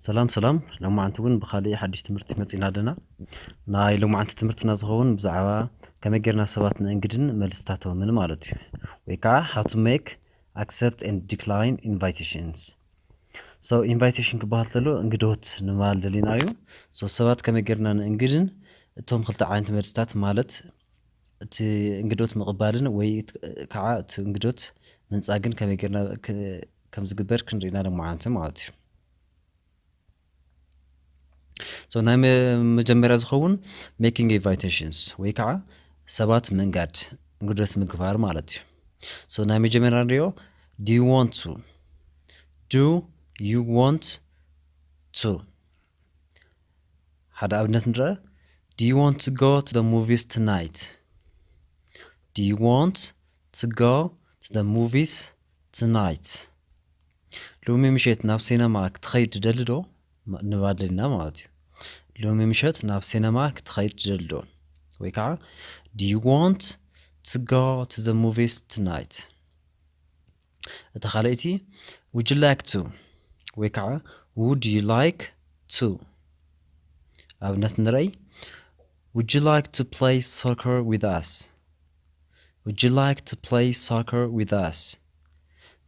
ሰላም ሰላም፣ ሎማዓንቲ እውን ብኻሊእ ሓድሽ ትምህርቲ መፂና ኣለና። ናይ ሎማዓንቲ ትምህርትና ዝኸውን ብዛዕባ ከመይ ጌርና ሰባት ንእንግድን መልስታቶምን ማለት እዩ። ወይ ከዓ how to make accept and decline invitations. So invitation ክበሃል ተሎ እንግዶት ንምባል ደሊና እዩ። So ሰባት ከመይ ጌርና ንእንግድን እቶም ክልተ ዓይነት መልስታት ማለት እቲ እንግዶት ምቕባልን ወይ ከዓ እቲ እንግዶት ምንፃግን ከመይ ጌርና ከም ዝግበር ክንርኢና ሎማዓንቲ ማለት እዩ። So ናይ መጀመርያ ዝኸውን making invitations ወይ ከዓ ሰባት ምእንጋድ እንግዶት ምግባር ማለት እዩ። So ናይ መጀመርያ ንሪኦ do you want to do you want to ሓደ ኣብነት ንረአ do you want to go to the movies tonight do you want to go to the movies tonight ሎሚ ምሸት ናብ ሲነማ ክትኸይድ ትደሊ ዶ? ንባል ደሊና ማለት እዩ። ሎሚ ምሸት ናብ ሲነማ ክትኸይድ ትደሊ ዶ? ወይ ከዓ do you want to go to the movies tonight? እታ ካልኣይቲ would you like to ወይ ከዓ would you like to ኣብነት ንረይ would you like to play soccer with us? Would you like to play soccer with us?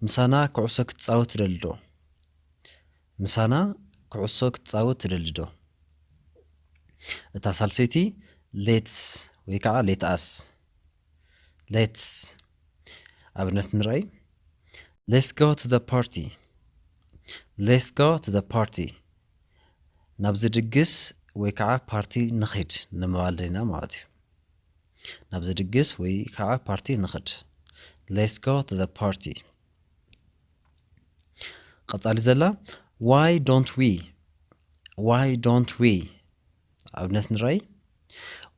ምሳና ኩዕሶ ክትፃወት ትደሊ ዶ? ምሳና ኩዕሶ ክትፃወት ትደሊ ዶ? እታ ሳልሰይቲ let's ወይ ከዓ let us let's ኣብነት ንረኣይ let's go to the party let's go to the party ናብዚ ድግስ ወይ ከዓ ፓርቲ ንኺድ ንምባል ደሊና ማለት እዩ። ናብዚ ድግስ ወይ ከዓ ፓርቲ ንኽድ let's go to the party ቀፃሊ ዘላ why don't we why don't we ኣብነት ንረይ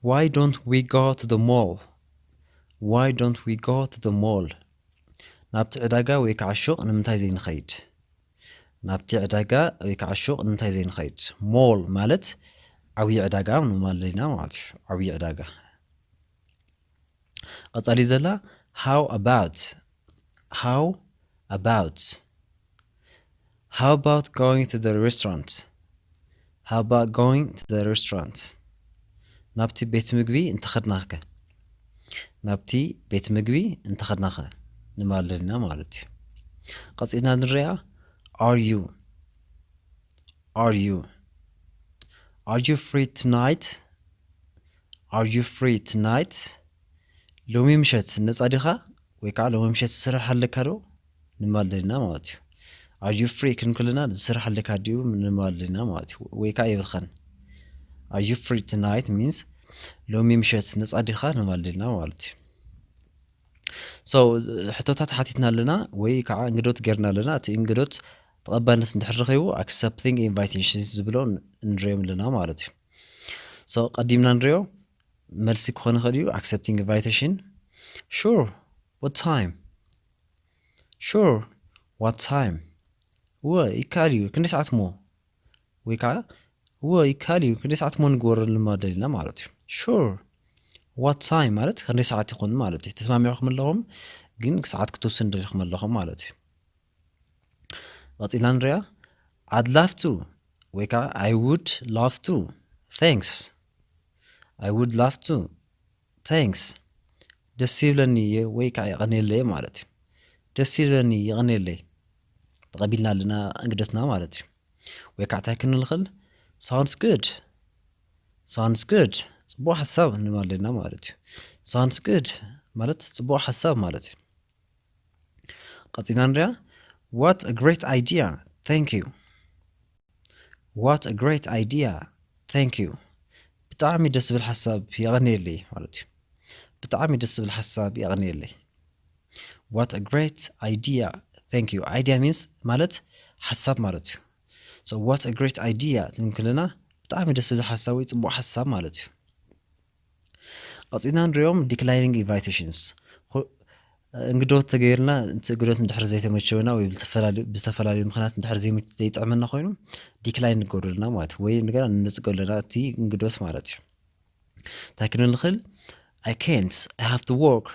why don't we go to the mall why don't we go to the mall ናብቲ ዕዳጋ ወይ ከዓ ሹቕ ንምንታይ ዘይንኸይድ ናብቲ ዕዳጋ ወይ ከዓ ሹቕ ንምንታይ ዘይንኸይድ mall ማለት ዓብዪ ዕዳጋ ንምባል ደሊና ማለት እዩ። ዓብዪ ዕዳጋ ቀፃሊ ዘላ how about how about how about going to the restaurant how about going to the restaurant ናብቲ ቤት ምግቢ እንተኸድናኸ ናብቲ ቤት ምግቢ እንተኸድናኸ ንባል ደሊና ማለት እዩ። ቀፂልና ንሪኣ are you are you are you free tonight are you free tonight ሎሚ ምሸት ነፃ ዲኻ ወይ ከዓ ሎሚ ምሸት ስራሕ ኣለካ ዶ ንባል ደሊና ማለት እዩ። Are you free ክንብል ከለና ስራሕ ኣለካ ድዩ ንባል ደሊና ማለት እዩ። ወይ ከዓ የብልካን Are you free tonight means ሎሚ ምሸት ነፃ ዲኻ ንባል ደሊና ማለት እዩ። So ሕቶታት ሓቲትና ኣለና ወይ ከዓ እንግዶት ጌርና ኣለና። እቲ እንግዶት ተቐባልነት እንድሕር ረኺቡ accepting invitation ዝብሎ ንሪኦም ኣለና ማለት እዩ። So ቀዲምና ንሪኦ መልሲ ክኾን ይኽእል እዩ accepting invitation sure what time sure what time እወ ይከኣል እዩ ክንደይ ሰዓት እሞ ወይ ከዓ እወ ይከኣል እዩ ክንደይ ሰዓት እሞ ንግበረሉ ማለት ደሊና ማለት እዩ sure what time ማለት ክንደይ ሰዓት ይኹን ማለት እዩ ተስማሚዕኩም ኣለኹም ግን ሰዓት ክትውስን ደሊኹም ኣለኹም ማለት እዩ ቀፂልና ንሪኣ I'd love to ወይ ከዓ I would love to thanks I would love to thanks ደስ ይብለኒ ወይ ከዓ የቐንየለይ ማለት እዩ ደስ ይብለኒ የቐንየለይ ተቐቢልና ኣለና እንግደትና ማለት እዩ ወይ ከዓ እንታይ ክንልኽል sounds good sounds good ፅቡቕ ሓሳብ ንማለና ማለት እዩ sounds good ማለት ፅቡቕ ሓሳብ ማለት እዩ ቀፂና ንሪኣ what a great idea thank you what a great idea thank you ብጣዕሚ ደስ ዝብል ሓሳብ የቐንየለይ ማለት እዩ ብጣዕሚ ደስ ዝብል ሓሳብ የቐንየለይ what a great idea thank you idea means ማለት ሓሳብ ማለት እዩ so what a great idea ክንብል ከለና ብጣዕሚ ደስ ዝብል ሓሳብ ወይ ፅቡቕ ሓሳብ ማለት እዩ ቀፂልና ንሪኦም declining invitations እንግዶት ተገይርና እቲ እንግዶት እንድሕር ዘይተመቸወና ወይ ብዝተፈላለዩ ምክንያት እንድሕር ዘይጥዕመና ኮይኑ decline ንገብረልና ማለት ወይ እንደገና ንነፅጎ ኣለና እቲ እንግዶት ማለት እዩ እንታይ ክንብል ንኽእል I can't I have to work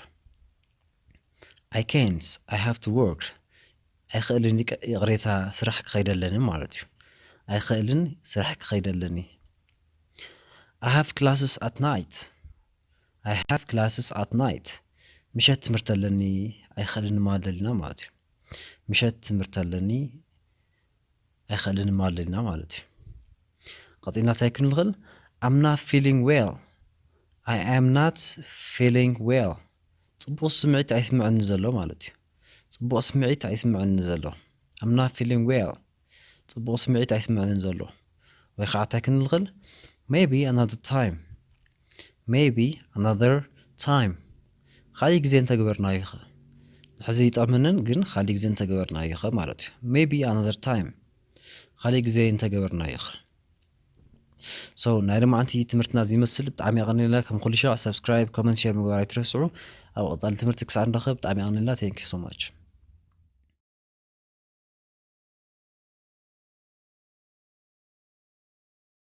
I can't I have to work ኣይኽእልን ይቕሬታ ስራሕ ክኸይድ ኣለኒ ማለት እዩ ኣይኽእልን፣ ስራሕ ክኸይድ ኣለኒ። I have classes at night. I have classes at night. ምሸት ትምህርቲ ኣለኒ፣ ኣይኽእልን ማለት ኣለና ማለት እዩ። ምሸት ትምህርቲ ኣለኒ፣ ኣይኽእልን ማለት ኣለና ማለት እዩ። ቀፂልና እንታይ ክንብል ንኽእል? I'm not feeling well. I am not feeling well. ፅቡቕ ስምዒት ኣይስምዐኒ ዘሎ ማለት እዩ። ፅቡቕ ስምዒት ኣይስምዐኒ ዘሎ። I'm not feeling well. ፅቡቕ ስምዒት ኣይስምዐንን ዘሎ። ወይ ከዓ እንታይ ክንብል ንኽእል? Maybe another time. Maybe another time. ካልእ ግዜ እንተገበርናዮ ኸ? ንሕዚ ይጠቕመንን ግን ካልእ ግዜ እንተገበርናዮ ኸ ማለት እዩ። Maybe another time. ካልእ ግዜ እንተገበርናዮ ኸ? So ናይ ሎማዓንቲ ትምህርትና እዚ ይመስል። ብጣዕሚ የቐንየልና። ከም ኩሉ ሻዕ subscribe፣ comment፣ share ምግባር ኣይትረስዑ። ኣብ ቀፃሊ ትምህርቲ ክሳዕ ንራኸብ ብጣዕሚ የቐንየልና። Thank you so much.